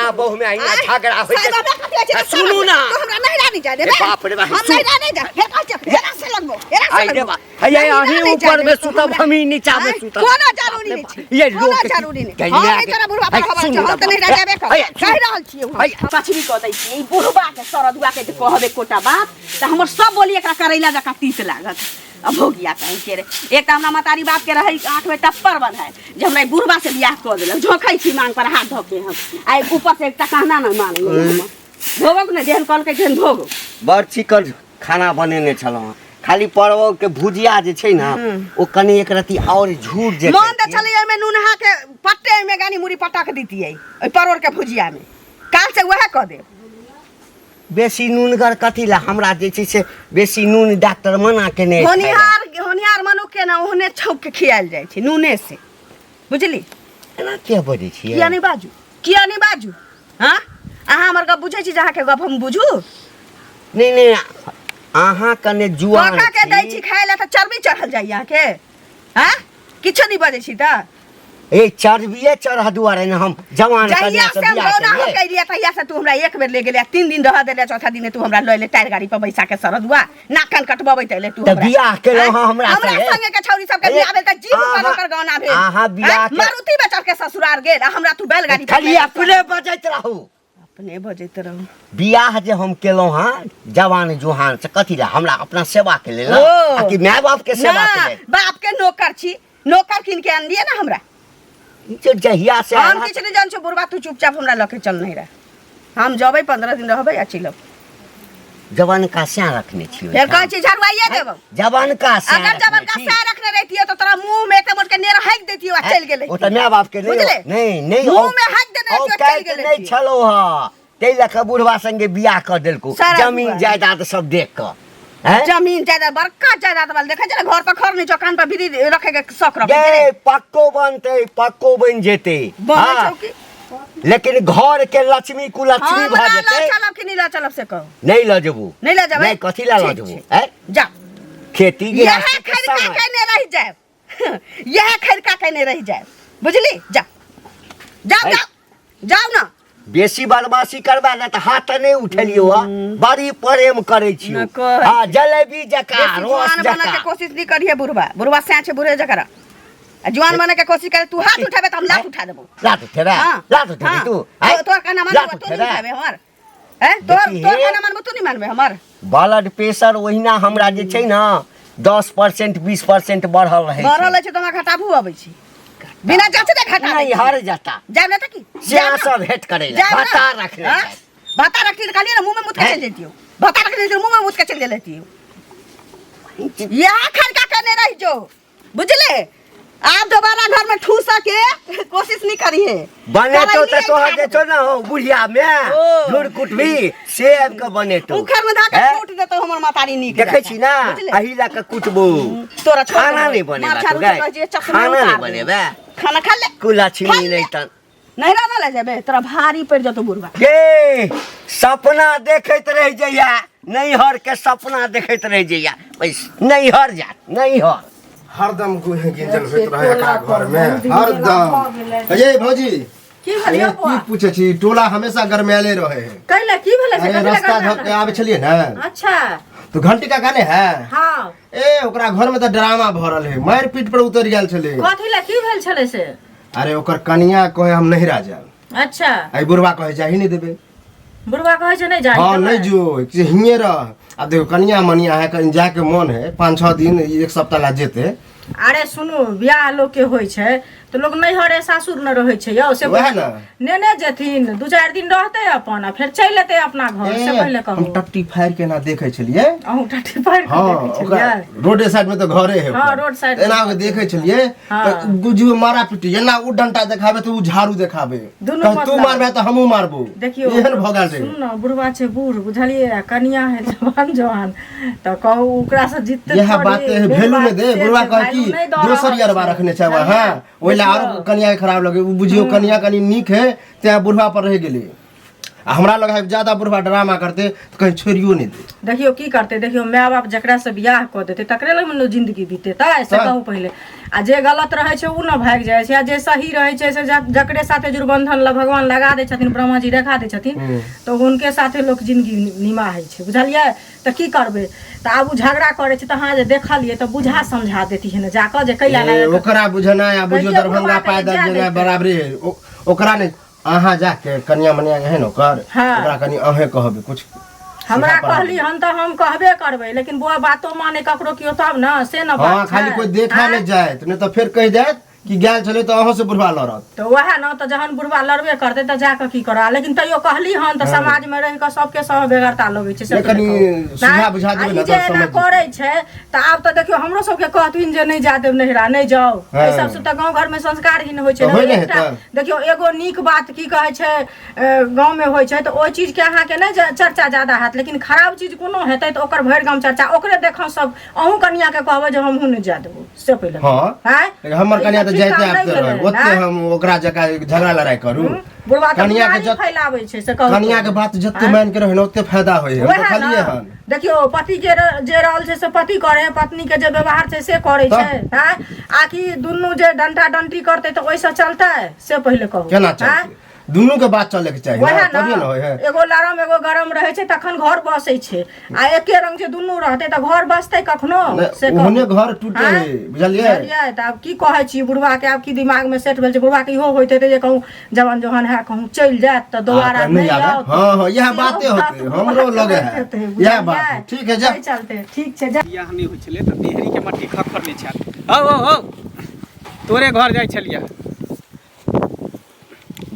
माय बहु में अहिना झगड़ा होइ छै। साहेब, हमरा कथी होइ छै? आ, सुनू ना। तो हमरा नहिरा नहि जाय देबै। ए, बाप रे बाप, हम सुन। नहिरा नहि जाय। फेर कहै छियै, फेरा से लगबो, फेरा से आई रे लगबो। बा हैया नहिरा अहीं नहि जाय ऊपर में देबै तो सुतब हमरा। हमही नीचा में आँय, सुतब कोनो जरूरी नहि छै। ये कोनो लोक जरूरी नहि। हम नहि तोरा बुढ़बा पर खबर छै, हम तऽ नहिरा जाबे करब। कहि रहल छियै हम। पछबी कऽ दै छियै ई बुढ़बा के सरदुआ के जे कहब एकोटा बात तऽ हमर सब बोली एकरा करैला जकाँ तीत लागत आ भोगिया कहीं के रे एक तऽ हमरा मतारी बाप के रहै आँख में टप्पर बन्हाय जे हमरा ई बुढ़बा से बियाह कऽ देलक झोंकै छी मांग पर हाथ धऽ के हम आ एक ऊपर से एकटा कहना ने मानै भोगक ने जेहन कहलकै तेहन भोग बड़ चिकन खाना बनेने छलहुँ हँ। खाली परवल के भुजिया जे छै ने ओ कनि एक रत्ती आओर झूठ जे मन तऽ छलै ओहिमे नूनहा के पट्टे ओहिमे गानी मुड़ी पटक दितियै ओहि परोड़ के भुजिया में काल से वएह कऽ देब बेसी नूनगर कथी लए हमरा जे छै से बेसी नून डॉक्टर मना केने अछि खाय लए। होनिहार होनिहार मनुख के ने ओहने छौंक के खियायल जाइ छै नूने से बुझली एना किया बजै छियै किया नहि बाजू किया नहि बाजू हाँ अहाँ हमर गप बुझै छी जे अहाँके गप हम बुझू नहि नहि अहाँ कने जुआन काका के दै छी छी खाय लए तऽ चर्बी चढ़ल जाइए अहाँके हाँ किछो नहि बजै छी तऽ ए चर्बिए चढ़ दुआरे ने हम जवान जहिया कन्या से से हम बियाह रौना हो केलियै कैलियै तहिया से तू हमरा एक बेर ले गेलै 3 दिन रह देले, चौथा दिन तू हमरा लऽ एले टायर गाड़ी पर बैसा के सरदुआ नाक कान कटबबैत एले तू तऽ हमरा। बियाह केलहुँ आँय? हँ हमरा हमरा संगे। संगे के छौरी सबके अरे, बियाह भेल तऽ जीभ पर अहाँ- ओकर गौना भेल। अहाँ बियाह आँय? के- मारुति में चढ़ के ससुरार गेल आ हमरा तू बैलगाड़ी पर खाली बैसा- अपने बजैत रहू अपने बजैत रहू। बियाह जे हम केलहुँ हँ जवान जुहान से कथी लए हमरा अपना सेवा के लेल ओ। आ कि माय बाप के सेवा के ना, लेल बाप के नौकर छी, नौकर कीन के आनलियै ना हमरा। ई जे जहिया से हम आयल किछु नहि जान छौ बुढ़बा, तू चुपचाप हमरा लऽ के चल नहीं रह, हम जबै 15 दिन रहबै आ चलि अबै। जवानका सैं रखने छी फेर कहै छी झड़ुआइए देबौ। जवानका सैं अगर जवानका रखने छी। सैं रखने रहितियै तऽ तोरा मुँह में एते मोट के नेर हाकि दैतियौ आ चलि गेलै। ओ तऽ माय बाप के नहीं बुझले? नहीं नहीं मुँह में हाकि देने रहितियौ, चलि औकात गेलै। नहीं छलो हँ ताहि लऽ कऽ बुढ़वा संगे बियाह कऽ देलको सारा जमीन बुढ़वा। जायदाद सब देख कऽ हैं? जमीन जायदाद बड़का जायदाद वाला देखै छै ने, घर पर खर नहि छौ, कान पर बीड़ी रखे के शौक रखै छै गे पक्को बनतै पक्को बनि जेतै बनै हाँ, छौ की? लेकिन घर के लक्ष्मी कुलक्ष्मी हमरा भऽ लऽ जेतै। चलब कि नहि लऽ चलब से कहू। नहि लऽ जेबू। नहि लऽ जेबै? नहि कथी लए लऽ ठीक जेबू छै। हैं? जा खेती इएह गृहस्थी के खरिका समय केने रहि जायब, इएह खरिका केने रहि जायब, बुझली? जा जाओ है। जाओ जाओ ना। बेसी बदमाशी करबा ने तऽ हाथ नहि उठेलियौ हँ, बड़ी प्रेम करै छी। न कहै। हँ जलेबी जकाँ बेसी रस जुआन बनऽ के जकाँ कोशिश नहीं करिहे बुढ़बा, बुढ़बा सैं छै बुढ़े जकरा आ जुआन बने के कोशिश करे तू हाथ उठेबे तऽ हम लात उठा देबो। लात उठेबे? हाँ, लात उठेबे हाँ। तू? तोहर कहना लात मानबो तू नहीं उठेबे? उठाबे हमर हैं? तोहर देखी तोहर हे। कहना मानबो तू नहीं मानबे हमर? ब्लड प्रेशर ओहिना हमरा जे छै ने 10% 20% बढ़ल रहै छै। बढ़ल छै तऽ हमरा घटाबू अबै छै बिना जाँचने घटा दै नहीं छी। हर जाता जायब ने तऽ की से जायब ने? सब भेंट करै लए जायब ने? भत्ता रखने हाँ? छै। भत्ता रखती तऽ कहलियै ने मुँह में मुत के हैं? चलि जैतियौ, भत्ता रखने रहितियौ, मुँह में मुत के चलि जैतियौ। इएह खड़का करने रहि जो बुझले, आब दोबारा घर में ठूस के कोशिश नहीं करिए। बनेतो तऽ करैलिए तोहर खा जे छौ ने हो बुढ़िया में ओ। झुर कुटबी से आबि कऽ बनेतो उखड़ में धऽ के हैं? कूट देतो हमर मातारी नीक देखै जकाँ। छी ना बुझले? एहि लए कऽ कुटबो तोरा छोड़ खाना देबौ। नहि बनेबा मार तू झाड़ू गै से कहै छियै, चश्मा खाना उतार नहि देबौ। बनेबे खाना खा ले कुलक्ष्मी खा ले। नहि तऽ नहिरा ना ले जेबे तोरा भारी पड़ि जेतौ बुढ़बा। गे सपना देखैत रहि जइया नैहर के सपना देखैत रहि जइया बस नैहर जा नैहर। हरदम गुहे गिंजल होइत रहे एकरा घर में हरदम। अये भौजी की भेल यौ की बौआ? पूछे छी टोला हमेशा गरमायले रहे है। कैला की भेलै से? अरे कथी लए रास्ता गरमायल धऽ के आबै छलियै ने। अच्छा। तो घंटी काका ने है। हाँ। ए ओकरा घर में तऽ ड्रामा भरल है, मारि पीट पर उतरि गेल छलै। कथी लए की भेल छलै से? अरे ओकर कनिया कहे हम नहिरा जायब। अच्छा। आई बुढ़वा कहे जाही नहीं देबे। बुढ़वा कहे छै नहीं जाही हाँ, देबै। नहीं जो जे हिये रह। अब देखो कनिया मनिया है कहीं जाके मन है 5-6 दिन 1 सप्ताह ला जेते। अरे सुनू बियाह लोग के होइ छै तऽ लोग नैहरे सासुर न रहै छै यौ, से वएह ने। नेने जेथिन 2-4 दिन रहतै अपन आ फेर चलि एतै अपना घर, से ए, पहिले कहू। हम टट्टी फाड़ि के एना देखै छलियै। अहूँ टट्टी फाड़ि के हाँ, देखै ओकरा छलियै? रोडे साइड में तऽ घरे है हाँ, ओकर। रोड साइड में। एना के देखै छलियै हाँ। तऽ बुझियौ मारा पीटी एना उ डंटा देखाबे तऽ उ झाड़ू देखाबे। दुनू कहै, तू मतलब। मारबे तऽ हमहूँ मारबो। देखियौ, एहन भऽ गेल रहै। सुनू ने, बुढ़वा छै बूढ़ बुझलियै, आ कनिया है जवान जवान, तऽ कहू ओकरा से जीतते इएह थोड़ी, बात है, मेन भेलू बात नहि दे। से बुढ़वा छै, कहै वैल्यू कि नहि दऽ दोसर रहल यरबा छै। रखने छै बुझलियै? हाँ, ओहि लए आरो कनिया के खराब लगे। उ बुझियौ कनिया कनि नीक है तैं बुढ़वा पर रहि गेलै। आ हमरा लग है ज्यादा बुढ़वा ड्रामा करते तऽ कहीं छोड़ियो नहि दे। देखियौ की करतै, देखियौ माय बाप जकरा से बियाह कऽ देतै तकरे लग ने जिंदगी बीतेतै, से तऽ? कहू पहिले। आ जे गलत रहै छै ओ ने भागि जाइ छै, आ जे सही रहै छै से जकरे साथे जुड़बंधन ल भगवान लगा दै छथिन, ब्रह्मा जी देखा दै छथिन, तऽ हुनके साथे लोक जिंदगी निमाहै छै, बुझलियै? तऽ की करबै, तऽ आब ओ झगड़ा करै छै तऽ अहाँ जे देखलियै तऽ बुझा समझा देतियै ने जाकऽ जे कैला ए, लागल। ओकरा बुझनाइ आ बुझियौ कहियो दरभंगा बुढ़वा के पैदल जा जेनाइ देतै। बराबरे है। ओकरा नहि, अहाँ जाके कनिया मनिया के है ने ओकर, हाँ। ओकरा कनि अहें कहबै कुछ। हमरा सीधा पढ़ा। कहली हन तऽ हम कहबे करबै, लेकिन बौआ बातो माने ककरो केओ तब ने, से ने हाँ बात खाली छै। कोई देखा आँय? नहि जायत, नहि तऽ फेर कहि जायत कि गेल छलै तऽ अहूँ से बुढ़वा लड़त। तऽ वएह ने, तऽ जहन बुढ़वा लड़बे करतै तऽ जाकऽ की करऽ, लेकिन तैयो कहली हन तऽ समाजमे रहि कऽ सबके सब बेगरता लगै छै, से नहि, कनि कहू। सुझा नहि, बुझा देबै आ ने ई जे तऽ एना समझ जेतै। करै छै तऽ आब तऽ देखियौ हमरो सबके कहथिन जे नहि जा देब नैहरा, नहि जाउ। हाँ। एहि सबसँ तऽ गाँव घरमे संस्कारहीन होइ छै तऽ ने। होइ नहि एकटा हेतै। देखियौ एगो नीक बात की कहै छै गाँवमे होइ छै तऽ ओहि चीजके अहाँके नहि चर्चा ज्यादा हैत, लेकिन खराब चीज कोनो हेतै तऽ ओकर भरि गाम चर्चा, ओकरे देखऽ सब। अहूँ कनियाके कहबै जे हमहूँ नहि जा देबो, से पहिले। हाँ। आँय? लेकिन हमर ई कनिया तऽ तऽ ठीक जाइते काम नहि आबिते भेलै, रहै, ओते आँय? हम ओकरा जकाँ झगड़ा लड़ाइ करू। बुढ़वा तऽ कनिया के बीमारी फैलाबै छै, से कहू। कनिया के बात जते मान के रहै ने ओते फायदा होइ है। हम वएह देखलियै ने हन। देखियौ पति के जे रहल छै से पति करे, पत्नी के जे व्यवहार छै से करे तऽ? छै। आँय? आ कि दुनू जे डंटा डंटी करतै तऽ ओहिसँ चलतै, से पहिले कहू। केना आँय? चलतै? दुनू के बात चले के चाही वएह ने, तभिए ने ने होइ है। एगो लरम एगो गरम रहै छै तखन घर बसै छै, आ एके रंग जे दुनू रहतै तऽ घर बसतै कखनो? नहि, से कहू। ओहने घर टूटे आँय? है, बुझलियै? बुझलियै? तऽ आब की कहै छी बुढ़वा के, आब की दिमाग में सेट भेल छै बुढ़वा के, इहो होइत हेतै जे कहूँ जवान जोहन है कहूँ चलि जायत तऽ दोबारा आ, तऽ नहि नहि आबे। आओत। हाँ, हाँ, इएह सेहो बाते बात होतै, हमरो बुढ़वा के लगे होइत है। हेतै, इएह बुझलियै? बात ठीक है, जा। एहि चलते ठीक छै, जा। बियाह नहि होइ छलै तऽ देहरीके मट्टी खखरने छल। हौ हौ हौ, तोरे घर जाइ छलियै।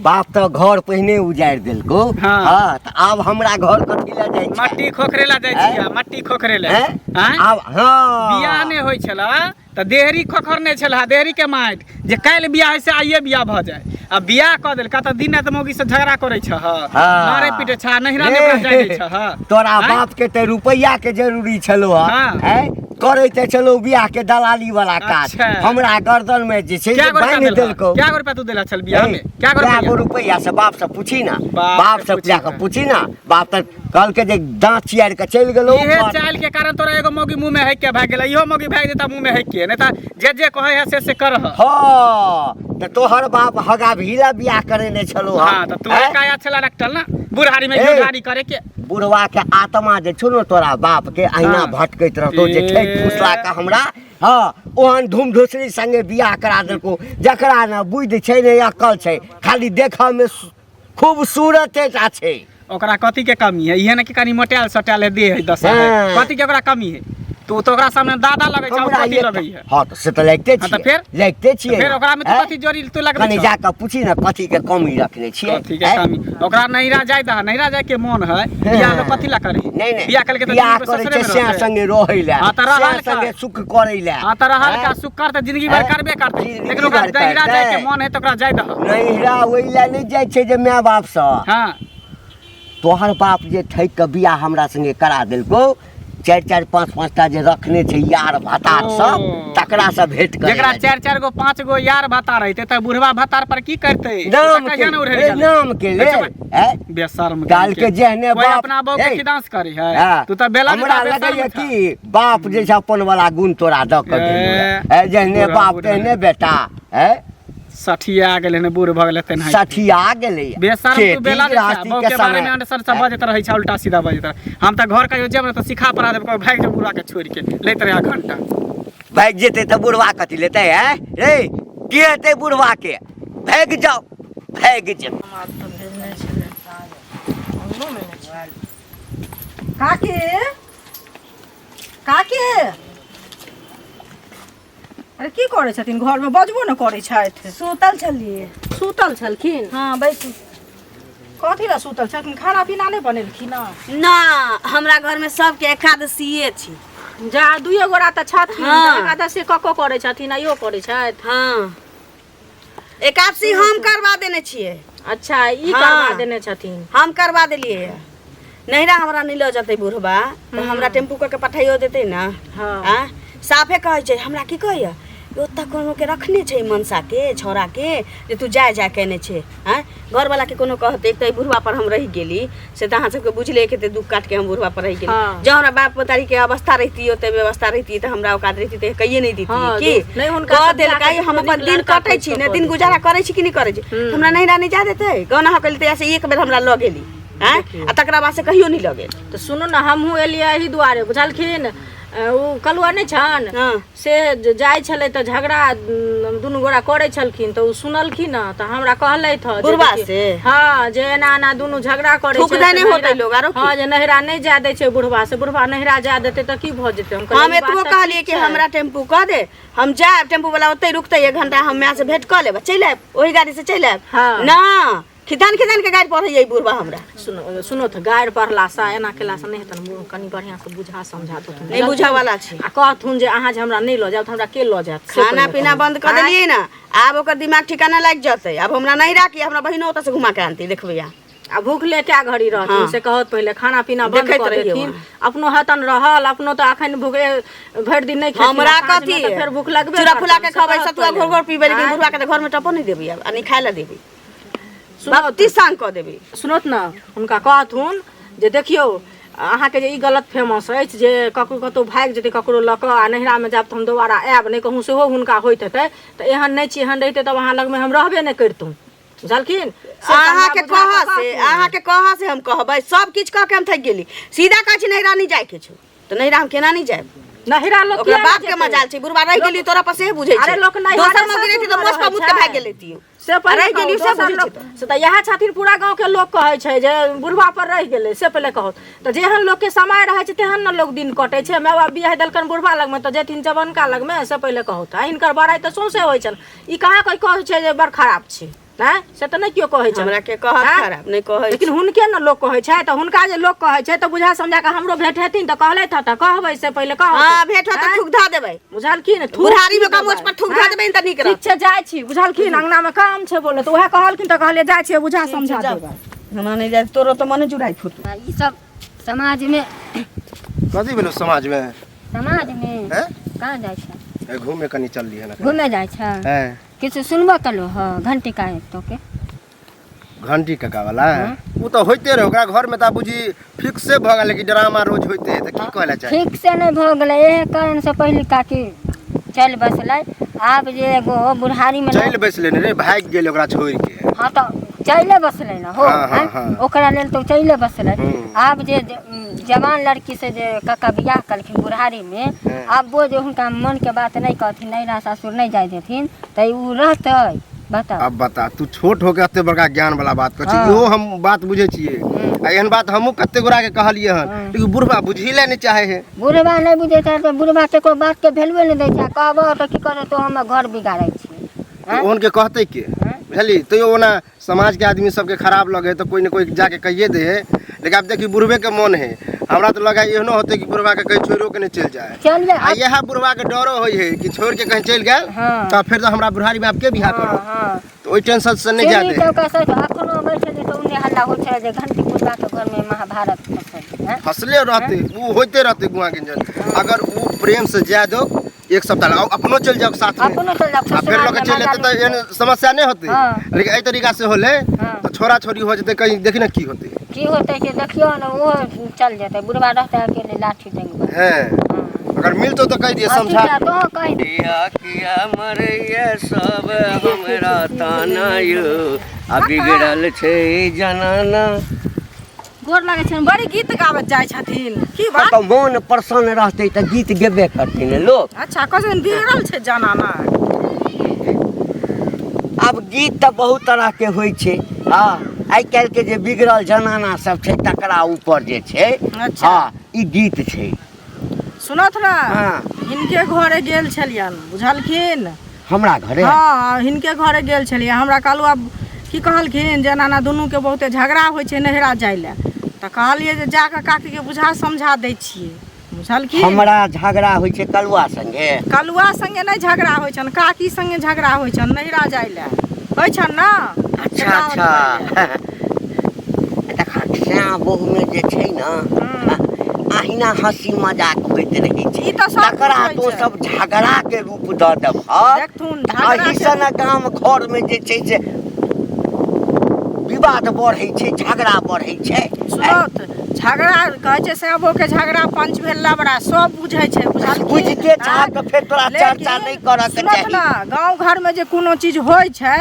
बाप तऽ घर पहिने उजाड़ि देलको। हाँ। हाँ, तऽ आब हमरा घर कथी लए जाइ छै? मट्टी खोखरे ला जाइ छियै, मट्टी खोखरे ला। हैं? आँय? आब हाँ बियाह नहि होइ छलै तऽ देहरी खोखरने छलै, देहरी के माटि जे काल्हि बियाह होइ से आइए बियाह भऽ जाय। आ बियाह कऽ देलका तऽ दिन राति मौगी से झगड़ा करै छह, हाँ। मारे पीटे छह, नहिरा नहि ओकरा जाय दै छह। तोरा आँय? बाप के तऽ रुपैआ के जरूरी छलो। हाँ। हैं? करै तऽ छलो बियाह के दलाली वाला काज। अच्छा। हमरा गर्दन में जे छै क्या से गो रुपया बान्हि देलह? देलकौ। क्या गो रुपया तू देला छल बियाह में? क्या गो कए रुपया? गो रुपैआ से बाप से पूछी ना, बाप बाप से से पूछी जाके ना। पूछी ना। बाप तऽ कहलकै जे दाँत चियारि कऽ चलि गेलौ इहे ऊपर। चाइल के कारण तोरा एगो मौगी मुंह में हेक के भाग गेलै, इहो मौगी भाग जेता मुंह में हेक के, नहीं तऽ जे जे कहै है से से करह। हाँ, तऽ तोहर बाप हगा भीला बियाह करेने छलौ। हाँ, तऽ तू हैं? काया छला रखटल ना बुढ़ारी में ए। घिउढारी करे के। बुढ़वा के आत्मा जे छौ ने तोरा बाप के अहिना हाँ। भटकैत रहतौ जे ए। ठकि फुसला कऽ हमरा हाँ ओहन धूम धुसरी संगे बियाह करा देलको, जकरा ने बुद्धि छै ने अक्कल छै, खाली देखऽ में खूबसूरते टा छै। ओकरा कथी के कमी है? इहे ने कि कनी मोटायल सोटायल है, देह है दशा है। हाँ। कथी के ओकरा कमी है? तू तो ओकरा सामने दादा लगै छै, हमरा कथी एक लगै है? हाँ, तऽ से तऽ लगिते हाँ, तऽ छियै। फेर? लगिते छियै फेर ने। ओकरा में तू हैं? कथी जोड़ी तू लगबै कनी छह? जाकऽ पूछी ने कथी के कमी रखने छियै। कथी के हैं? कमी? ओकरा नैहरा जाय दह, नैहरा जाय के मन है, बियाह लोग कथी ला करी? नहीं नहीं, बियाह करके तऽ बियाह जिंदगी करै ससुरे छै में सैह रहतै। संगे रहै लए, हाँ, तऽ रहल सैह का। संगे सुख करै लए। हाँ, तऽ रहल का हैं? सुख कर तऽ जिंदगी भर हैं? करबे करतै, जिंदगी लेकिन ओकरा भर नैहरा जाय के करतै। मन है तऽ ओकरा जाय दह। नैहरा ओहि लए नहि जाइ छै जे माय बाप सँ। हाँ। तोहर बाप जे ठकि कऽ बियाह हमरा संगे करा देलकौ, चारि चारि पाँच पाँच टा जे रखने छै यार भतार सब, ओ। तकरा से भेंट करे जकरा लए। चारि चारि गो पाँच गो यार भतार रहितै तऽ बुढ़वा भतार पर की करतै? नाम ओकरा के कहिया ने उड़ेल ए, गेलै? नाम के लेल अच्छा, हैं? बेशर्म काल के जेहने कोई बाप अपना बहू के ए, खिदांस करे है। हाँ। तू तऽ बेला हमरा लगैया कि बाप जे छै अपन वाला गुण तोरा दऽ कऽ गेलौ ए, ए, जेहने बुढ़ा बाप बुढ़ा। तेहने बेटा। हैं? सठिया गेलै ने, बूढ़ भऽ गेलै तेनाही सठिया गेलै। बेशर्म तू खेती बेला जे छै, गृहस्थी बहू के के बारे में समय। अंडर सब बजैत रहै छै, उल्टा सीधा बजैत रहै। हम तऽ घर कहियो जेब ने तऽ सिखा पढ़ा देब, कहबै भागि जो बुढ़वा के छोड़ि के, लैत रहै घंटा। भागि जेतै तऽ बुढ़वा कथी लेतै? हैं रे, की हेतै बुढ़वा के? भागि जाओ, भागि जेतै। काकी, काकी, अरे की करै छथिन घरमे? बजबो ने करै छथि। सुतल छलियै। सुतल छलखिन? हाँ, बैसू। कथी लए सुतल छलखिन? खाना पीना नहि बनेलखिन हँ? ना, हमरा घरमे सबके एकादशीये छी। जा, दुइए गोरा तऽ छथिन। हाँ। तऽ एकादशी कको करै छथिन आ इहो करै छथि? हाँ, एकादशी हम करवा देने छियै। अच्छा, ई हाँ। करवा देने छथिन? हम करवा देलियै। नैहरा हमरा नहि लऽ जेतै बुढ़बा तऽ हमरा टेम्पू कऽ के पठाइयो देतै ने। हाँ। आँ, साफे कहै छै हमरा, की कहैया ओतऽ कोनो के रखने छै मनसा के छौड़ा के जे तू जाय जाय केने छै आँय घरवाला के कोनो कहते एक तऽ बुढ़वा पर हम रहि गेली से तऽ अहाँ सबके बुझले कते दुख काट के हम बुढ़वा पर रहि गेली। हाँ। जँ हमरा बाप पतारी के अवस्था रहती ओते व्यवस्था रहती तऽ हमरा औकात रहती तऽ कहिए नहि देती। हाँ, की नहि हुनका कह सब देलकै जाके हम अपन नीक दिन लड़का कटै छी खोजि ने कऽ दिन कऽ गुजारा करै छी कि नहि करै छी, हमरा नैहरा नहि जा देतै? गौना हकली तऽ से एक बेर हमरा लऽ गेली आँय, आ तकरा बाद से कहियो नहि लऽ गेल। तऽ सुनू ने, हमहूँ एलियै एहि दुआरे बुझलखिन, ओ कलुआ नहि छनि। हाँ। से जे जाइ छलै तऽ झगड़ा दुनू गोरा करै छलखिन तऽ ओ सुनलखिन हँ तऽ हमरा कहलथि हँ जे बुढ़बा देखियौ, से? हँ, जे एना एना दुनू झगड़ा करै थूक छै देने से होतै नैहरा- लोग, आरो की? हँ, जे नैहरा नहि जाय दै छै बुढ़बा से, बुढ़बा नैहरा जाय देतै तऽ की भऽ जेतै? हम कहलियै, हम ई बात एतबो तऽ कहलियै ठीक कि छै। हमरा टेम्पू कऽ दे, हम जायब, टेम्पू वाला ओतै रुकतै 1 घंटा, हम माय से भेंट कऽ लेब, चलि आयब, ओहि गाड़ी से चलि आयब। हाँ। ना खिदान खिदान के गाड़ि पढ़ैया ई बुढ़बा हमरा। सुनो सुनो तऽ गाड़ि पढ़लासँ एना केलासँ नहि हेतनि, कनि बढ़िआँसँ बुझा समझा देथुन। नहि बुझऽ वाला छै। आ कहथुन जे अहाँ जे हमरा नहि लऽ जायब तऽ हमरा के लऽ जायत? से खाना पहिले पीना कहू। बंद कऽ देलियै ने, आब ओकर दिमाग ठिकाना लागि जेतै। आब हमरा नहि राखी, हमरा बहिनो ओतऽ से घुमा के आनतै, देखबै अहाँ। आ भूखले कए घड़ी रहथिन? हाँ। से कहत पहिले खाना पीना बंद देखैत कऽ रहियौ देथिन। अहाँ। अपनो हेतन रहल, अपनो तऽ अखन भूखे भरि दिन नहि खेथिन, हमरा आ साँझमे कथी तऽ फेर भूख लगबे चूड़ा फुला के करतनि, से खबै, कहत सतुआ पहिले। घोर घोर पीबै, लेकिन आँय? बुढ़वा के तऽ घर में टपो नहि देबै आब, आ नहि खाय लए देबै। सुनत बत्ती सांग कऽ देबै। सुनत ने, हुनका कहथुन जे देखियौ अहाँके जे ई गलत फेमस अछि जे ककरो कतहु भागि जेतै ककरो लऽ कऽ आ नैहरामे जायब तऽ हम दोबारा आयब नहि कहूँ, सेहो हुनका होइत हेतै तऽ एहन नहि छी, एहन रहितै तब अहाँ लगमे हम रहबे नहि करितहुँ, बुझलखिन? से अहाँके समझा बुझा कह कऽ से कहथुन। अहाँके कह से हम कहबै, सब किछु कह के हम थाकि गेली। सीधा कहै छी नैहरा नहि जायके छौ तऽ नैहरा हम केना नहि जायब? नैहरा लोक ओकरा किया बाप नहि के जेतै? मजाल छै, बुढ़वा रहि गेली तोरा पर से बुझै छै। अरे लोक नैहरे दोसर मौगी रहितै तऽ सासुरमे मोछ पर रहै मुत के भागि छै। गेल रहितियौ। से पहिले रहि कहू, गेली से दोसर बुझै लोक छै तऽ। से तऽ इएह छथिन, पूरा गाँव के लोक कहै छै जे बुढ़वा पर रहि गेलै। से पहिले कहू तऽ जेहन लोकके समय रहै छै तेहन ने लोक दिन कटै छै। माय बाप बियाह देलकनि बुढ़वा लगमे तऽ जेथिन जवनका लगमे? से पहिले कहू तऽ। आ हिनकर बड़ाइ तऽ सौंसे होइ छनि, ई कहाँ कोइ कहै छै जे बड़ खराब छै? आँय, से तऽ नहि केओ कहै छै। हमरा के कहत आँय? खराब नहि कहै, लेकिन हुनके ने लोक कहै छै तऽ हुनका जे लोक कहै छै तऽ बुझा समझा कऽ हमरो भेंट हेथिन तऽ कहलथि हँ तऽ कहबै, से पहिले कहू। हँ, भेंट होत तऽ थूक धऽ देबै। बुझलखिन? थूक बुढ़ारी में की मोछ पर थूक धऽ आँय? देबै तऽ नीक ठीक रहत। छै, जाइ छी, बुझलखिन? अंगना मे काम छै बोले तऽ उएह कहलखिन तऽ कहलियै जाइ छियै, बुझा समझा देबै। हमरा नहि जाय, तोरो तऽ मने जुड़ाइ फुटू। ई सब समाज में कथी भेलो समाज में? समाज में हैं? कहाँ जाइ छै? ए, घूमे कनी चलली है ना। घूमे जाइ छै? हैं। किछु सुनबो कलो हँ घंटी का तोके? घंटी काका वाला ओ तऽ होइते रहे ओकरा घर में, तऽ बुझी फिक्से भऽ गेलै कि ड्रामा रोज होइते है, तऽ की कहै लए चाही? ठीक से नहि भऽ गेलै, एहे कारण से पहिले काकी चलि बसलै। आब जे एगो बुढ़ारी में चलि बैसले ने रे, भागि गेल ओकरा छोड़ि के। हाँ तऽ चले बसलै ने हो। हाँ, हाँ, आँय? हाँ। ओकरा लेल तऽ चले बसलै। हम्म। आब जे जवान लड़की से जे काका बियाह कलखिन बुढ़ारी में, हम्म। आब वो जे हुनका मन के बात नहि कहथिन, नैहरा सासुर नहि जाय देथिन तऽ उ रहतै? बताउ। अब बता, तू छोट होके एते बड़का ज्ञान वाला बात कहै छी। हाँ। इहो हम बात बुझै छियै आ एहन बात हमहूँ कते गोरा के कहलियै हन, लेकिन बुढ़बा बुझही लए नहि चाहे है। बुढ़बा नहि बुझै छै तऽ बुढ़बा ककरो बात के वैल्यूए नहि दै छै। आ कहबो तऽ की करतौ, तो हमर घर बिगाड़ै छी। तऽ ओहन के कहतै के? बुझली? तैयो ओना समाज के आदमी सबके खराब लगे तऽ कोई ने कोई जाके कहिए दे है, लेकिन आब देखी बुढ़बे के मन है। हमरा तऽ लगा एहनो होते कि बुढ़बा के कहीं छोड़ो के नहीं चलि जाए। चल आ इएह बुढ़बा के डरो होइ है कि छोड़ के कहीं चलि गेल हाँ। तऽ फेर तऽ हमरा बुढ़ारी में आब के बियाह हाँ करत? हाँ। तऽ ओहि टेंशन से नहि जाए चुन्नी दे। चौका से अखनो बैठल तऽ उन्ने हल्ला होइ छै जे घंटी बुढ़बा के घर में महाभारत फसल हैं? फसले रहते, ओ होइते रहते गुआ गिंजन। अगर ओ प्रेम से जाए दो एक सप्ताह ला, अपनो चलि जाओ साथ में। अपनो चल जाओ। आ फेर लऽ के चलि एतै तऽ एहन समस्या नहि होतै। हाँ। लेकिन एहि तरीका से होलै हाँ। तऽ छोड़ा छोड़ी हो जेतै कहीं, देखी ने की होतै। की होतै कि देखियौ ने, ओहो चल जेतै, बुढ़बा रहतै अकेले लाठी डेंगबै। हैं, अगर मिलतौ तऽ कहि दियै समझा। तो कहि किया किया मरैया सब हमरा ताना यो, आ बिगड़ल छै जनाना। गोर लागै छनि, बड़ी गीत गाबैत जाइ छथिन, की बात? तऽ मोन प्रसन्न रहतै तऽ गीत गेबे करतै ने लोक। अच्छा, कहै छथिन बिगड़ल छै जनाना। आब गीत तऽ बहुत तरहके होइ छै। हँ, आइ काल्हिके जे बिगड़ल जनाना सब छै तकरा ऊपर जे छै। अच्छा। हँ, ई गीत छै। सुनत ने। हाँ। हिनके घरे गेल छलियनि, बुझलखिन? हमरा घरे? हँ, हिनके घरे गेल छलियै। हमरा कहलहुँ आब की कहलखिन जे एना एना दुनूके बहुते झगड़ा होइ छै नैहरा जाइ लए, तऽ कहलियै जे जाकऽ काकीके बुझा समझा दै छियै, बुझलखिन? हमरा झगड़ा होइ छै कलुआ संगे? कलुआ संगे नहि झगड़ा होइ छनि, काकी संगे झगड़ा होइ छनि नैहरा जाइ लए, होइ छनि ने? अच्छा अच्छा, देखा, साँ बहुमे जे छै ने, अहिना हंसी मजाक होइत रहै छै। ई तऽ सब तकरा बुझै तो छै। सब झगड़ा के रूप दऽ देबह। देखथुन झगड़ा एहि के से ने गाम घर में जे छै से विवाद बढ़ै छै, झगड़ा बढ़ै छै। सुनत झगड़ा कहै छै साबो के झगड़ा पंच भेल लबड़ा सब बुझै छै, बुझलखिन? बुझिते छह तऽ फेर तोरा चर्चा नहि करऽ के सुनत चाही। ने गाँव घरमे जे कोनो चीज होइ छै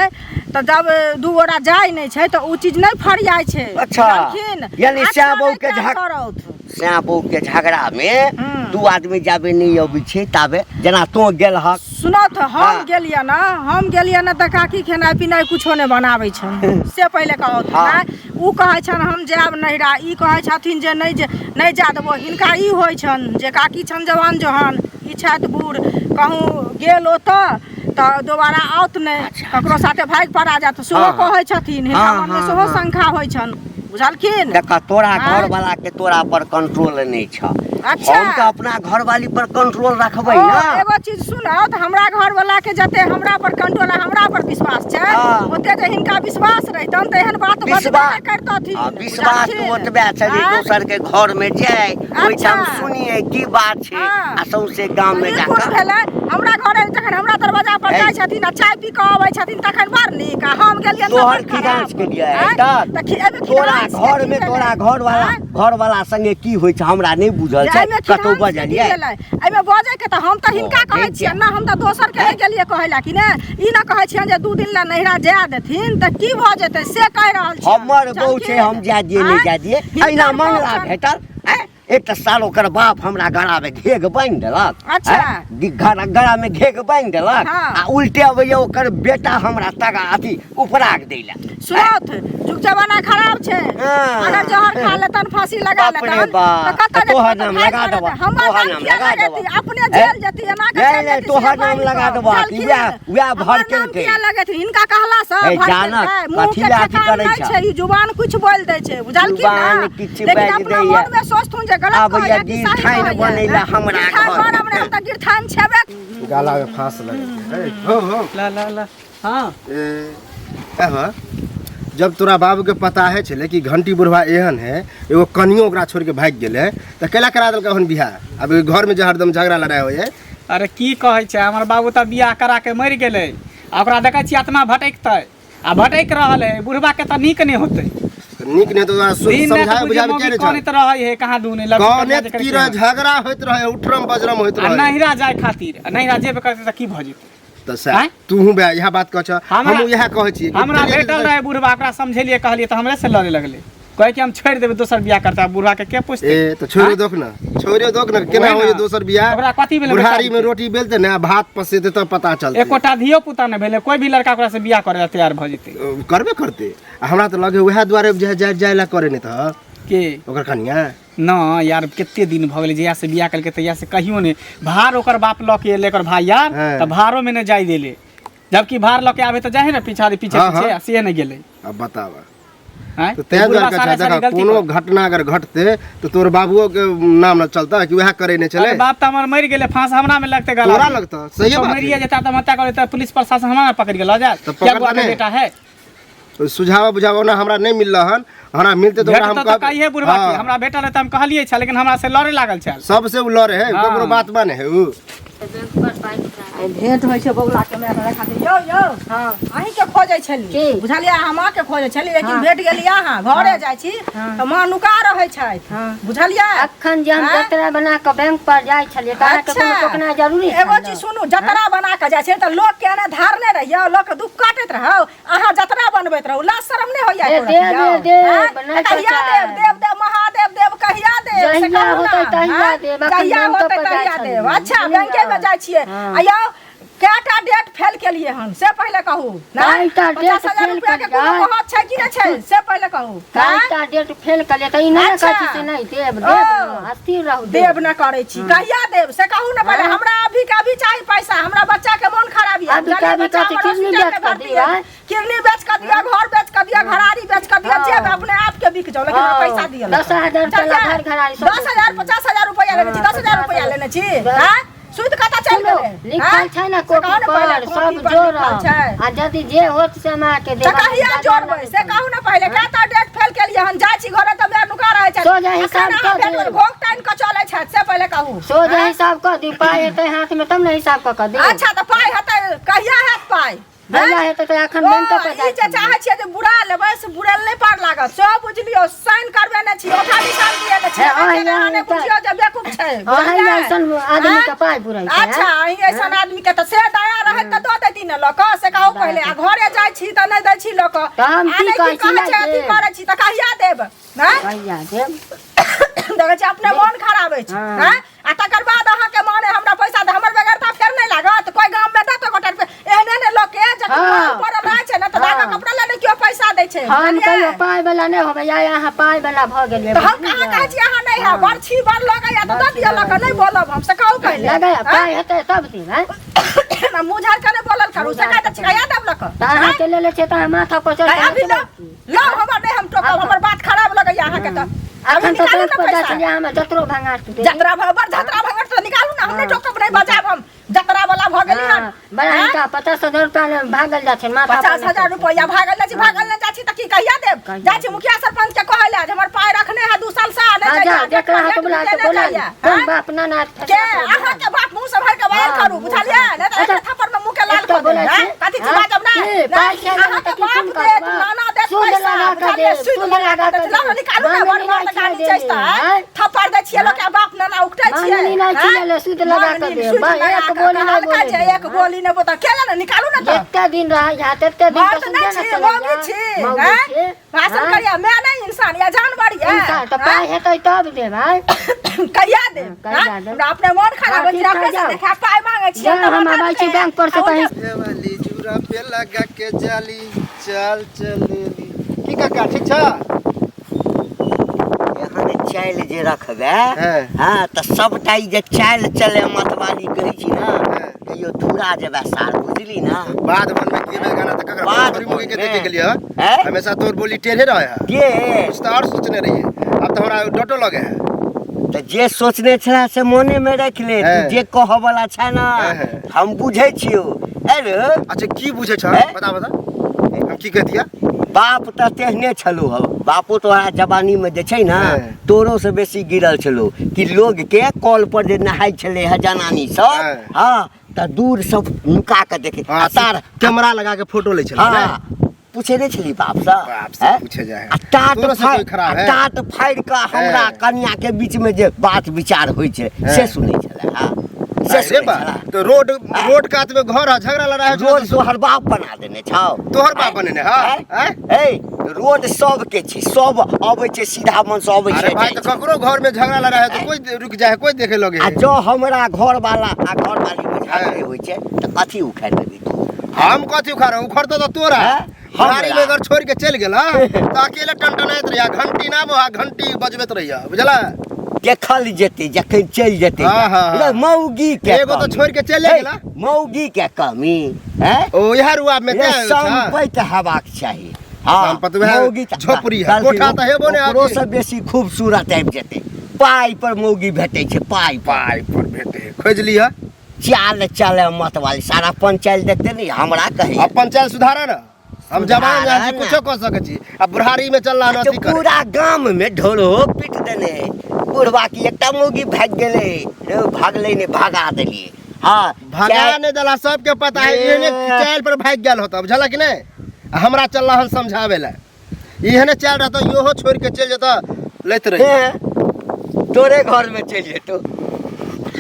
तऽ जब दू गोरा जाइ नहि छै तऽ ओ चीज नहि फरियाइ छै। अच्छा। बुझलखिन? यानी अच्छा श्यामो नहि के काज करौथ। श्यामो के झगड़ा में हम्म। दू आदमी जाबे नहि अबै छै ताबे जेना तों गेलहक। सुनत हम हाँ। गेलियै ने, हम गेलियै ने तऽ काकी खेनाइ पिनाइ कुछो नहि बनाबै छन, से पहिले कहौथ। हाँ। नहि ओ कहै छन हम जायब नैहरा, ई कहै छथिन जे नहि जे नहि जा देबो। हिनका ई होइ छन जे काकी छन जवान जहान, ई छथि बूढ़, कहूँ गेल ओतऽ तऽ दोबारा आओत नहि, ककरो साथे भागि पड़ा जायत, सेहो हाँ। कहै छथिन। हिनका हाँ, मनमे हाँ, सेहो हाँ। शंका होइ छन, बुझलखिन? देख तोरा हाँ। घरवाला के तोरा पर कंट्रोल नहीं छ। अच्छा। हम तऽ अपना घरवाली पर कंट्रोल रखबै ओ, ना। एगो चीज सुनौ तऽ हमरा घरवाला के जते हमरा पर कंट्रोल आ हमरा पर विश्वास छै, हाँ। ओते जे हिनका विश्वास रहितन तऽ एहन बात बजबे विश्वास नहि करितथिन। हाँ, विश्वास बुझलखिन? ओतबे छै जे हाँ? दोसर के घर में जाय ओहिठाम अच्छा। सुनिए की बात छै हाँ। आ सौंसे गाम में ई कोन जाकऽ भेलै? हमरा घरे जखन हमरा दरवाजा पर है। जाइ छथिन आ चाय पी कऽ अबै छथिन तखन बड़ नीक, आ हम गेलियनि तऽ तोहर बड़ खराब। खिदांस के लिए आँय? हेतऽ? तऽ एहिमे तोरा खिदांस के घर की में भेलै? तोरा घरवाला आँय? घरवाला संगे की होइ छै हमरा नहि बुझल छै, एहिमे कतौ खिदांस के की बजलियै? भेलै? एहिमे बजै के तऽ हम तऽ हिनका बजै कहै छियनि ने, हम तऽ दोसर के नहि गेलियै कहै लए कि ने, ई ने कहै छियनि जे 2 दिन लए नैहरा जाय देथिन तऽ की भऽ जेतै, से कहि रहल छियनि। हमर बहू छै, हम जाय दियै नहि आँय? जाय दियै, हिनकर एहिना बहू मंगला छनि। भेटल। आँय? एक तऽ साल ओकर बाप हमरा गड़ा में घेघ बान्हि देलक। अच्छा। आँय? गड़ा में घेघ बान्हि देलक हाँ। आ उल्टे अबैया ओकर बेटा हमरा तगा अथी उपराग दै लए। सुनौथ, जुग जमाना खराब छै। हाँ। अगर जहर खा लेतन, फांसी लगा बाप रे लेतन, बाप। तऽ कतऽ तऽ तोहर जेतै? नाम भागि लगा पड़तै। देबऽ, हमर तोहर नाम नाम किया लगा लगेती? देबऽ। अपने हैं? जेल जेती, एना के नहीं, चलि नहीं, जेती, तोहर से नाम बान्हि लगा कऽ। देबऽ। बुझलखिन? उएह हमर भर नाम केलकै। किया लगेती? हिनका कहला से हे, भर जानक, केलकै। मुँह कथी के लए अथी ठेकान करै नहि छह? छै, ई जुबान कुछ बोलि दै छै, बुझलखिन जुबान ने? किछु लेकिन बाजि अपना दैया। मन मे सोचथुन जे गलत आबैया कहैया कि सही गिरथाइन कहैया। बनैला हमरा गिरथाइन घर। बनब नहि, हम तऽ गिरथाइन छेबे। गाला में फांस लगे। ए, हो हो। ला ला ला। हाँ। ए, एह, जब तोरा बाबू के पता है छले कि घंटी बुढ़वा एहन है, एगो कनियो ओकरा छोड़ के भागि गेलै, तऽ कैला करा देलकै हन बियाह? आब घर में जे हरदम झगड़ा लड़ाई होइ है। अरे की कहै छै, हमर बाबू तऽ बियाह करा के मरि गेलै आ ओकरा देखै छियै आत्मा भटकतै आ भटकि रहल है। बुढ़वा के तऽ नीक नहि होतै। नीक नहि तऽ ओकरा दिन राति समझाए बुझे बुझाबे मौगी के नहि कनैत छल। रहै है, कहाँ दूने लड़की कनिया कनैत जेकर की के रहै, है। झगड़ा होइत रहै, उठरम बजरम होइत आ रहै। नैहरा जाय खातिर, आ नैहरा जेबे करतै तऽ की भऽ जेतै? तऽ सएह, आँय? तूहू बे इएह बात कहै छह, हमहूँ इएह कहै छियै कि हमरा चलिए भेटल तऽ- रहै बुढ़वा, ओकरा समझेलियै कहलियै तऽ हमरे से लड़े लगलै, कहै कि हम छोड़ि देबै दोसर बियाह करतै। आ बुढ़वा के के पुछतै? ए तऽ छोड़ियो आँय? दोख ने, छोड़ियो दोख ने, केना ओहे होइए ने। दोसर बियाह? ओकरा कथी भेलै बुढ़ारी में बेचारीके? रोटी बेलतै ने, भात पसेतै तब पता चलतै। एकोटा धियो पुता नहि भेलै, कोइ भी लड़का ओकरा से बियाह करे ला तैयार भऽ जेतै। करबे करतै। आ हमरा तऽ लगे उएह दुआरे जे जाय जाय ला करे नहि तऽ के ओकर कनिया न यार, कते दिन भऽ गेलै जहिया से बियाह केलकै तहिया से कहियो नहि भार ओकर बाप लऽ के एलै ओकर भाई यार, हाँ। तऽ भारो में नहि जाय देले, जबकि भार लऽ के आबे तऽ जाहे ने पीछा पीछे हाँ, पीछे, हाँ। आ से नहि गेलै। अब बताबऽ। आँय? तऽ ताहि बुढ़वा दुआरे सारे कहै सारे देखऽ, गलती कोनो कर। घटना अगर घटतै तऽ तोर बाबुओ के नाम न चलता कि उएह करे नहि छलै। अरे बाप तऽ हमर मरि गेलै, फांस हमरा में लगतै गला तोरा में। लगतौ, सही तो बात मरिए है। जेता तऽ हत्या करे तऽ पुलिस प्रशासन हमरा ने पकड़ के लऽ जायत। तऽ क्या पकड़तै बुआ के नहि? बेटा है। सुझाव बुझाव ना हमरा नहि मिलल हन, हमरा मिलते तऽ ओकरा हम भेटतौ तऽ कहब। कहिए बुढ़वा के, हाँ। हमरा भेटल रहै तऽ हम कहलियै छल, लेकिन हमरा से लड़े लागल छल। सबसे उ लड़े है, हाँ। ककरो बात माने है उ। बैंक पर पाइ आइ भेंट होइ छै बौला के माय के खातिर। यौ यौ, हाँ। अहीं के खोजै छली। की? बुझलियै, हम अहाँ के खोजै छली, लेकिन हाँ। भेट गेली अहाँ। घरे जाइ छी हाँ। तऽ माँ नुका रहै छथि। हाँ। बुझलियै? अखन जे हम आँय? जतरा बना कऽ बैंक पर जाइ छलियै तऽ अहाँके कोनो टोकना जरूरी एगो छल? चीज सुनू, जतरा बना कऽ जाइ छै तऽ लोक के एना धारने रहियौ, लोक के दुख काटैत रहौ, अहाँ जतरा बनबैत रहू, लाज शरम नहि होइया ए, एको रत्ती देव, यौ? देव, आँय? नहि तऽ कहिया सोचब। देव, देव, देव, महादेव देव, कहिया देव? से जहिया कहू ना। होतै तहिया आँय? देब, अखन जहिया बैंको होतै पर जाइ तहिया देब। छलियै। अच्छा, बुझलियै? बैंके में जाइ छियै। हाँ। आ यौ, कएटा डेट फेल केलियै हन से पहिले कहू। नहि? कएटा डेट 50,000 फेल रुपया के कोनो केलियै? महत छै कि नहि छै से पहिले कहू। आँय? कएटा डेट फेल केलियै तऽ ई नहि ने अच्छा। कहै छी से नहि देब, ओ। देब ने, स्थिर रहू, देब न करै छी, कहिया देब से कहू ने पहिले। हाँ। हमरा अभी के अभी चाही पैसा, हमरा बच्चा के मोन खराब यऽ। अभी के बुझलियै? अभी बच्चा कथी हमर किडनी हॉस्पिटल बेच में कऽ भर्ती दिअ? यऽ। किडनी बेच कऽ दिअ, घर बेच कऽ दिअ, घरारी बेच कऽ दिअ, हाँ। जेब अपने आप के बिक जाओ, लेकिन हमरा हाँ। पैसा दिअ। 10,000 रुपया बुझलियै? घर घरारी सब 10,000 50,000 रुपया लेने छी, हाँ, 10,000 रुपया लेने छी। दस- हाँ? सुति कतऽ चलि सुनो, गेलै? लिखल हाँ? छै ने से कहू कॉपी ने पहिले, पर, कॉपी सब पर जोड़ब। लिखल छै। आ यदि जे होत से हम अहाँके तऽ देब। कहिया जोड़बै से कहू ने पहिले। कएटा डेट फेल केलियै हन? जाइ छी घरे तऽ माय नुका रहै छै। सोझा हिसाब अखन अहाँ कऽ भेटबै, देब। घोघ तानि के चलै छथि से पहिले कहू। सोझे हिसाब कऽ दी, पाइ हेतै हाथ में तब ने हिसाब कऽ कऽ दी। अच्छा तऽ पाइ हेतै, कहिया हेत पाइ? कहिया हेतै तऽ एखन बैंक पर ई जे चाहै छियै जे बुरा लेबै से बुरेल नहि पार लागत, सब बुझलियौ। साइन करबे नहि छी, ओठा निशान दिए नहि छी, अहाँ बुझियौ जे बेवकूफ छै। अहीं ऐसन आदमी के पाइ बुरै छै। अच्छा अहीं ऐसन आदमी के तऽ से दया रहैत तऽ दऽ देती ने लऽ कऽ, से कहू पहिले। आ घरे जाइ छी तऽ नहि दै छी लऽ कऽ, तऽ हम की कहै छी, कहै छै अथी करै छी तऽ कहिया देब? हैं कहिया देब? देखै छी अपने मन खराब अछि। हैं आ तकर बाद अहाँके मन हमरा पैसा दे, हमर बेगरता फेर नहि लागत। कोइ गाम में देत गोटा रुपया एहने ने लोक के जखन पड़ल रहै छै ने तऽ धागा कपड़ा लए ने केओ पैसा दै छै। हम कहियो पाइ वाला नहि होबै, आइ अहाँ पाइ वाला भऽ गेलियै। तऽ हम कहाँ कहै छी अहाँ नहि है, बड़ छी, बड़ लगैया तऽ दऽ दिअ लऽ कऽ, नहि बोलब हम, से कहू पहिले। लगै पाइ हेतै तब दिन हैं ना मुँह झाड़ के नहि बोलल करू, से कहै तऽ छी कहिया देब लऽ कऽ? तऽ अहाँके लेले छियै तऽ अहाँ माथा पर चढ़ि अभी लऽ लऽ, हमर नहि, हम टोकब, हमर बात खराब लगैया अहाँके तऽ। अखन तऽ बैंक पर जाइ छलियै, हम जतरो भंगार जतरा भर जतरा भंगार तऽ निकालू ने, हम नहि टोकब, नहि बजाब, हम जतरा वाला भऽ गेली हन। बड़ा हिनका 50,000 रुपया ले भागल जाइ छै माथा। 50,000 रुपया भागल जाइ छी, भागल नहि जाइ छी तऽ की कहिया देब? जाइ छी मुखिया सरपंच के कहै लए जे हमर पाइ रखने है 2 साल से, नहि जाय जेकरा हाथ बोला के बोला, कोन बाप नाना के अहाँ के बाप मुंह से भर के बाहर करू, बुझलियै? नहि तऽ एक थप्पड़ में मुंह के लाल कऽ देब। कथी छी बाजब? नहि अहाँ के बाप देत, नाना देत पैसा, बुझलियै? सूद लगा के देत, निकालू ने, बड़ बड़ गाड़ी छै तऽ थप्पड़ दै छियै लोक के बाप नाना उकटै छियै। मांगनी नहि छियै, सूद लगा के देब, एक बोली नहि बोले, एक बोली नहि बोलता केला ने, निकालू ने। तऽ जते दिन रहै यहाँ तते दिन तऽ सुनबे ने चलै, मौगी छी भाषण करिया, मैं नहीं इंसान या जानवर या इंसान। तऽ पाइ हेतै तब देब, आइ कहिया देब? हमरा अपने मन खराब छै, अपने से देखा पाइ मांगे छियै। हम आबै छी बैंक पर से कहीं वाली जुरा पे लगा के जाली चल चलेली। की काका ठीक छ? एहन चालि जे रखबै हँ तऽ सबटा ई जे चालि चले मतवाली कहै छी ने, कहियो धुरा जेबै सार, बुझली ना? बाद मन में के गाना तऽ ककरा छोरी मुगी के देखे गेलियै हँ, हमेशा तोर बोली टेढ़े रहे है के कुछ तऽ और सोचने रहिए, अब तऽ हमरा डटो लगे है। तऽ जे सोचने छला से मोने में रख ले, तू जे कहऽ वाला छै ना हम बुझै छियौ। अरे अच्छा की बुझै छ बता बता, हम की कह दिया? बाप तऽ तेहने छलू हौ, बापो तोरा जवानी में जे छै ने तोरो से बेसी गिरल छलू कि लोग के कल पर जे नहाय छलै है जनानी सब, हाँ तऽ दूर सब नुका के देखे, तार कैमरा लगा के फोटो लै छलै। हाँ पूछे नहि छली बाप से? बाप से पूछे जाए आ टाट फाड़ि कऽ हमरा कनिया के बीच में जे बात विचार होइ छै से सुनै छलै। हाँ से सुनै छलै। तो रोड रोड कात में घर है, झगड़ा लड़ाई है, रोड तोहर बाप बना देने छौ? तोहर बाप बनेने है? ए रोड सब के छै, सब अबै छै सीधा मन से अबै छै। अरे भाई तो ककरो घर में झगड़ा लड़ाई है तो कोई रुक जाए, कोई देखे लगे। आ जो हमरा घर वाला आ घर वाली में झगड़े होइ छै तऽ कथी उखाड़ि लेबी तू? हम कथी उखाड़, उखड़तो तऽ तोरा गाड़ी में अगर छोड़ के चल गेला तऽ अकेले टनटनाइत रहिया, घंटी ना बोहा घंटी बजबैत रहिया, बुझला? देखल जेतै जखन चलि जेतै। मौगी के एगो तो छोड़ के चले गेला, मौगी के कमी हैं ओ इहा रुआब में के संपैत हेबाक चाही। हाँ संपत वएह झोपड़ी है, कोठा तऽ हेबो ने, ओकरो से बेसी खूबसूरत आबि जेतै। पाइ पर मौगी भेटै छै, पाइ पाइ पर भेटै, खोजि लिह। चाल चले मत वाली सारा पंचायत देखते नहीं हमरा कही। अब पंचायत सुधारा ना, हम जवान हैं, कुछो कह सकै छी, अब बुढ़ारी में चलना ना अथी करे। पूरा गाम में ढोलो पीट देने बुढ़वा की एकटा मौगी भाग गेलै, रे भागलै ने भागा देलियै। हाँ भगा नहीं देला, सबके पता है एहने चाल पर भाग गेल होता, बुझला कि नहीं? हमरा चलना हन समझावे ला, एहने चाल रहता इहो छोड़ के चल जेता लैत रही तोरे घर में चलि जेतो,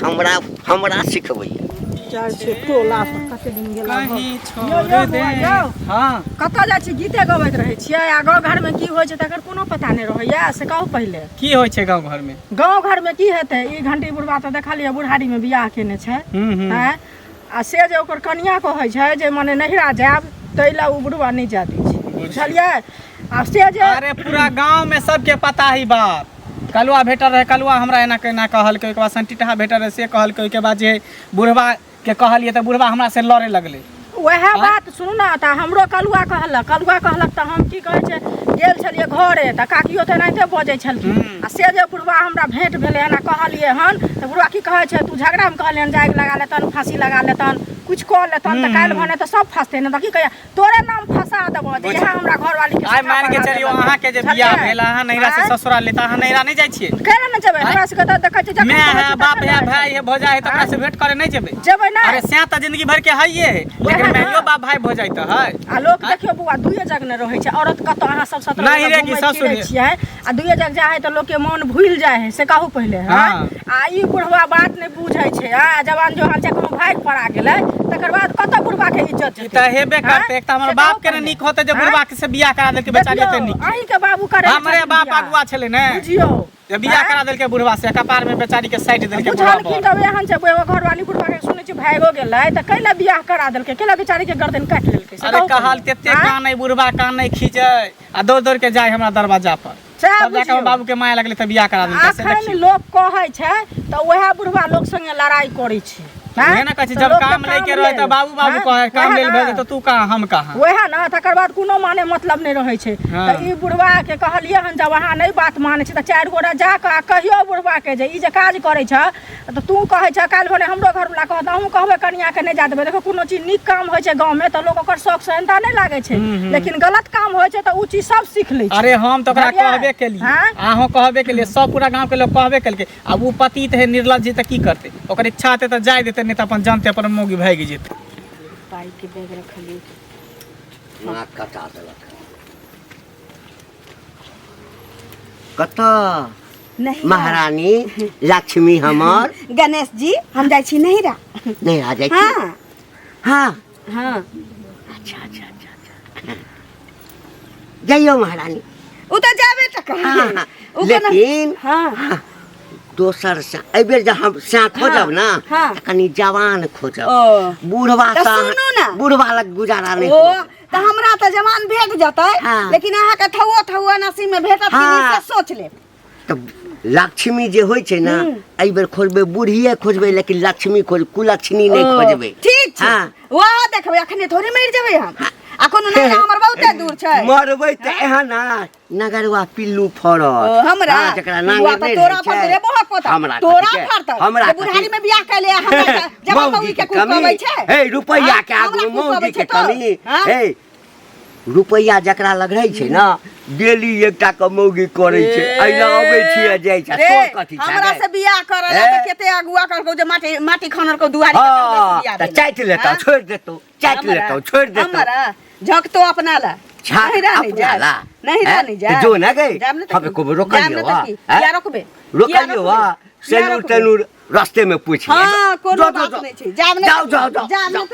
हमरा हमरा सिखबैया। जाइ छै टोला पर कते दिन गेला। कहीं छोड़ दे। हाँ कतऽ जाइ छी? गीते गबैत रहै छियै आ गाँव घरमे की होइ छै तकर कोनो पता नहि रहैया, से कहू पहिले। की होइ छै गाँव घर में? गाँव घरमे की हेतै, ई घंटी बुढ़बा तऽ देखलियै बुढ़ारीमे बियाह केने छै, आँय आ से जे ओकर कनिया कहै छै जे मने नहिरा जायब, ताहि लए ओ बुढ़बा नहि जाय दै छै, बुझलियै? आ से जे अरे पूरा गांव में सबके पता ही बात। कलुआ भेटल रहे, कलुआ हमरा एना केना कहलकै, ओहिके बाद संटीटहा भेटल रहे से कहलकै, ओहिके बाद जे बुढ़वा के कहलियै तऽ बुढ़वा हमरा से लड़े लगलै। वएह बात सुनू ने, तऽ हमरो कलुआ कहलक, कलुआ कहलक तऽ हम की कहै छै गेल छलियै घरे तऽ काकियो तऽ एनाहिते बजै छलखिन। आ से जे बुढ़वा हमरा भेंट भेलै एना कहलियै हन तऽ बुढ़वा की कहै छै, तू झगड़ामे कहलियै हन जागि लगा लेतन, फाँसी लगा लेतन, कुछ कऽ लेतन तऽ काल्हि भने तऽ सब फँसतै ने, तऽ की कहिया तोरे नाम फंसा देबो जे यहाँ हमरा घरवाली के आइ मान के चलियो अहाँ के जे बियाह भेल, अहाँ नैहरा से ससुराल ले, तऽ अहाँ नैहरा नहि जाइ छियै? केना ने जेबै, हमरा सबके तऽ देखै छियै जखन माय कहै है, छियै बाप तखन है, ने भाई है, भौजाई है, तऽ ओकरा से भेंट करे नहि जेबै? जेबै ना। अरे सैं तऽ जिंदगी भर के हइये है, लेकिन वएह ना। माइयो बाप भाई भौजाई तऽ है। आ लोक देखियो बौआ, दुइये जग ने रहै छै औरत, कतऽ अहाँ सब सत्रह नहीं रे, जगह कि घुमै ससुर फिरै छियै आ दुइये जग जाइ है तऽ लोक के मन भूलि जाइ है, से कहू पहिले। हाँ। हाँ, आ ई बुढ़वा बात नहि बुझै छै, आ जवान जोहान छै, कोनो भागि पड़ा गेलै तकर बाद कतऽ बुढ़वा के इज्जत ई जेतै? तऽ हेबे करतै। एक तऽ हमर से बाप कहू के ने पहिले। नीक होतै जे हाँ? बुढ़वा के से बियाह करा देलकै बेचारी, एते देखियौ, नीक। अहींके बाबू करे हमरे छथिन बाप बियाह। अगुआ छलै ने, बुझियौ जे बियाह करा देलकै बुढ़वा से, कपार में बेचारी के साटि देलकै बुढ़वा बुझलखिन पर। तब एहन छै एगो घरवाली बुढ़वा के सुनै छी भागियो गेलै तऽ कैला बियाह करा देलकै, कैला बेचारी के गर्दन काटि लेलकै, से अरे कहू कहल पहिले। तेते आँय? कानै बुढ़वा, कानै खींचै आ दौड़ दौड़ के जाय हमरा दरवाजा पर, सएह तब जाके बुझियौ। हमर बाबू के माया लगलै तऽ बियाह करा देलकै। से अखन देखियौ लोक कहै छै तऽ उएह बुढ़वा लोक संगे लड़ाई करै छै। उहे ने कहै छै, तऽ जब लोकके काम लैके रहै तऽ लेल। बाबू बाबू हाँ? कहै, काम वएह लेल ने। भेजै तऽ तू कहाँ हम कहाँ, वएह ने, तकर बाद कोनो माने मतलब नहि रहै छै। हाँ। तऽ ई बुढ़वा के कहलियै हन, जब अहाँ नहि बात मानै छी तऽ चारि गोटा जा कऽ आ कहियौ बुढ़वा के जे ई जे काज करै छ तऽ तू कहै छ, काल्हि भने हमरो घरवला कहत, अहूँ कहबै कनियाके नहि जा देबै। देखो, कोनो चीज नीक काम होइ छै गाँवमे तऽ लोक ओकर शौक सेहनता नहि लागै छै, लेकिन गलत काम होइ छै तऽ उ चीज सब सीख लै छै। अरे हम तऽ ओकरा बुझलियै? कहबे केलियै, हाँ? अहूँ कहबे केलियै, सब पूरा गाँव के लोक कहबे केलकै। आब ओ पति तऽ है निर्लज्ज, तऽ की करतै? ओकर इच्छा हेतै तऽ जाय देतै, नहि तऽ अपन जानते अपन मौगी भागि जेतै। पाइ के बैग रखलियै। नाक कटा देलक। कतऽ नहीं महारानी लक्ष्मी हमर? गणेश जी, हम जाइ छी नैहरा। नहीं आ जाइ छी? हाँ। हाँ। हाँ। अच्छा अच्छा अच्छा अच्छा, जइयो महारानी। उ तऽ जाबे तक हाँ, हाँ। उ कोनो- लेकिन हाँ। दोसर से एहिबेर जब हम सैं खोजब ना, हाँ। तऽ कनी जवान खोजब। ओ। बूढ़वा तऽ सँ सुनू ना। बूढ़वा लग गुजारा नहीं ओ होत। तऽ हमरा तऽ जवान भेट जेतै, हाँ। लेकिन अहाँके थौओ थौआ नसीब में भेटत कि नहि, हाँ। से सोच लेब। तऽ लक्ष्मी जे होइ छै ने, एहि बेर खोजबै बूढ़िए खोजबै, लेकिन लक्ष्मी खोज कुलक्ष्मी नहि ओ, खोजबै। ठीक छै। हाँ। वाह, देखबै, अखने थोड़े मरि जेबै हम, आ कोनो नैहरा हमर बहुते दूर छै। मरबै तऽ एहन ना नगरवा पिल्लू फड़त। ओ, हमरा हाँ, जकरा बुआ नांगर तऽ नहि तोरा रहै फड़तै छै। रे बहक पोता, हमरा तोरा कथी के? फड़तौ हमरा जे बुढ़ारी में बियाह कैले आ हमरा जब मौगी मौगी के के कुकबै कमी छै। हे रुपैया के हाँ, आगू हमरा मौगी कुकबै के छै तो? कमी। हाँ? हे रुपैया जकरा लग रहै छै ने, डेली एकटा के मौगी करै छै, एहिना अबै छियै जाइ छै। रे, तोर कथी छै हमरा गे? से बियाह करल हे? तऽ केते अगुआ करको जे माटी माटी खनल को दुआरी के हमरा से हाँ बियाह तऽ भेलै। चाटि लेतौ हाँ? छोड़ि देतौ, चाटि हमरा- लेतौ छोड़ि देतौ। हमरा झकतो अपना ला। झाक नहीं रह नहीं अपना जाए। ला। नहीं रह हैं? नहीं जाए। तऽ जो ना गई। जाब ने तऽ हम की? एको बेर रोकलियौ जाब ने तऽ हा? की? हैं? किया रोकबे? किया रोकलियौ रोकबे? हा? किया सेनूर रोकबे? तेनूर रास्ते में पूछ हाँ, कोनो बात नहीं छै। जाब ने जाओ जाओ जाओ जाब ने जाओ। तऽ